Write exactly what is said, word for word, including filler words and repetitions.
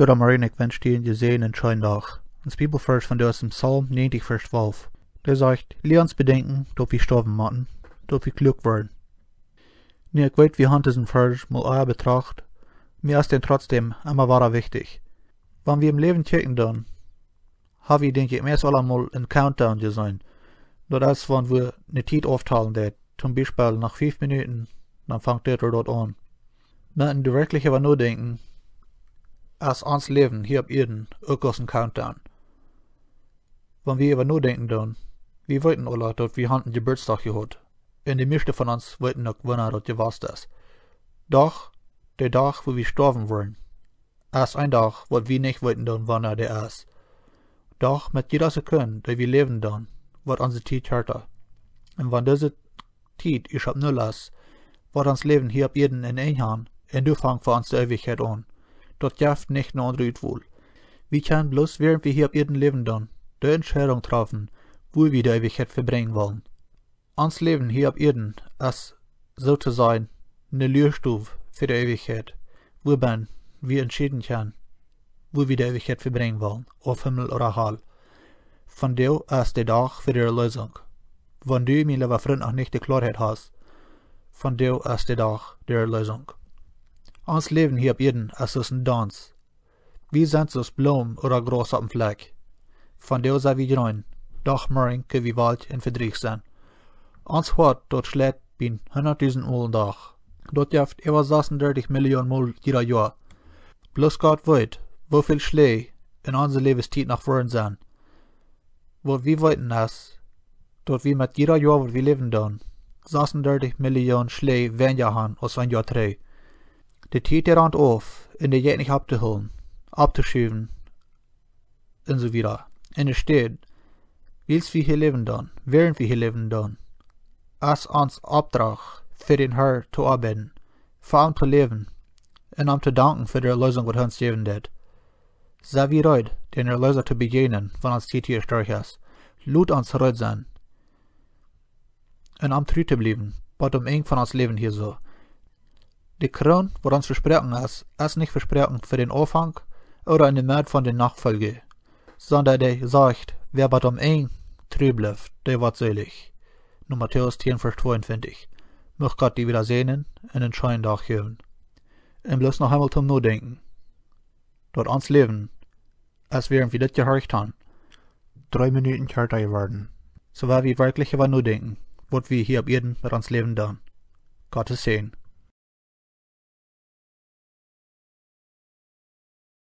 Bruda Marine, ekj wensch die een jesäajenden scheenen Dach. Ons Bibelvarsch vondoag es ut Psalm näajentich, Varsch twalf. Dee sajcht: "Lia ons bedenkjen, daut wie stoawen motten, daut wie kluak woaren." Nu, ekj weet, wie haben disen Varsch mol ea betracht, mie es dee trotzdäm emma wada wichtich. Wan wie em Läwen kjikjen, dan ha wie, denkj ekj, meist aulemol een Countdown jeseenen. Daut es, wan wie eene Tiet auftalen deit, toom Biespel no fief Minuten, dan fangt dee doa aun. Oba wan wie werkjlich äwa nodenkjen, es ons Läwen hia opp Ieed uk aus een Countdown. Wan wie äwa nodenkjen, dan, wie weeten aule, daut wie haben een Jeburtsdach jehaut. Un de mieeschte von ons weeten uk, wanea daut jewast es. Doch, de Dach, wua wie stoawen woaren, es een Dach, waut wie nich weeten, wanea dee es. Doch met jiede Sekund, dee wie läwen, dan woat onse Tiet kjarta. Un wan dise Tiet ieescht opp null es, woat ons Läwen hia opp Ieed een Enj haben, un dan fangt fa ons de Eewichkjeit aun. Daut jeft nich eene aundre Utwol. Wie kjennen bloos, wäarent wie hia opp Ieed läwen, dan de Entscheidunk träfen, wua wie de Eewichkjeit vebrinjen wellen. Ons Läwen hia opp Ieed es, soo to sajen, eene Lieestow fa de Eewichkjeit, wua wie entscheiden kjennen, wua wie de Eewichkjeit vebrinjen wellen, auf Himmel ooda Hal. Vondoag es de Dach fa de Erleesunk. Wan du, mien leewa Frint, noch nich de Kloaheit hast, vondoag es de Dach de Erleesunk. Ons Läwen hia opp Ieed es aus een Danz. Wie sent soo aus Bloomen ooda Graus opp een Flakj. Vondoag sent wie jreen, doch morjen kjenn wie welt un vedrieecht sennen. Ons Hoat, daut schleit bie hundatdusent Mol een Dach. Daut jeft äwa sasundartich Millioon Mol jieda Joa. Bloos Gott weet, woo väl Schläaj en onse Läwenstiet noch woaren sennen. Waut wie weeten es, daut wie met jieda Joa, waut wie läwen, dan sasundartich Millioon Schläaj weinja haben aus een Joa trigj. De Tiet, dee rant auf, un dee jeit nich opptohoolen, opptoschuwen, un soo wieda. Enne Städ, wiels wie hia läwen, dan, wäarent wie hia läwen, dan, es ons Opdrach, fa dän Herrn to oabeiden, fa am to läwen, un am to danken fa de Erleesunk, waut hee ons jäwen deed. Sie wie reed, dän Erleesa to bejäajnen, wan ons Tiet hia stoakj es? Lot ons reed sennen, un am tru to bliewen, bat aum Enj von ons Läwen hia soo. De Kroon, waut ons vesproaken es, es nich vesproaken fa dän Aunfank ooda enne Med von de Nofolj, sonda dee sajcht: "Wäa bat aum Enj tru blift, dee woat seelich." Matäus tieen, Varsch tweeuntwintich. Mucht Gott die wada säajnen un een scheenen Dach jäwen. Un bloos noch eemol toom Nodenkjen, daut ons Läwen, aus wäarent wie dit jehorcht haben, dree Minuten kjarta jeworden. Soo wan wie werkjlich äwa nodenkjen, waut wie hia opp Ieed met ons Läwen doonen. Gottes Säajen.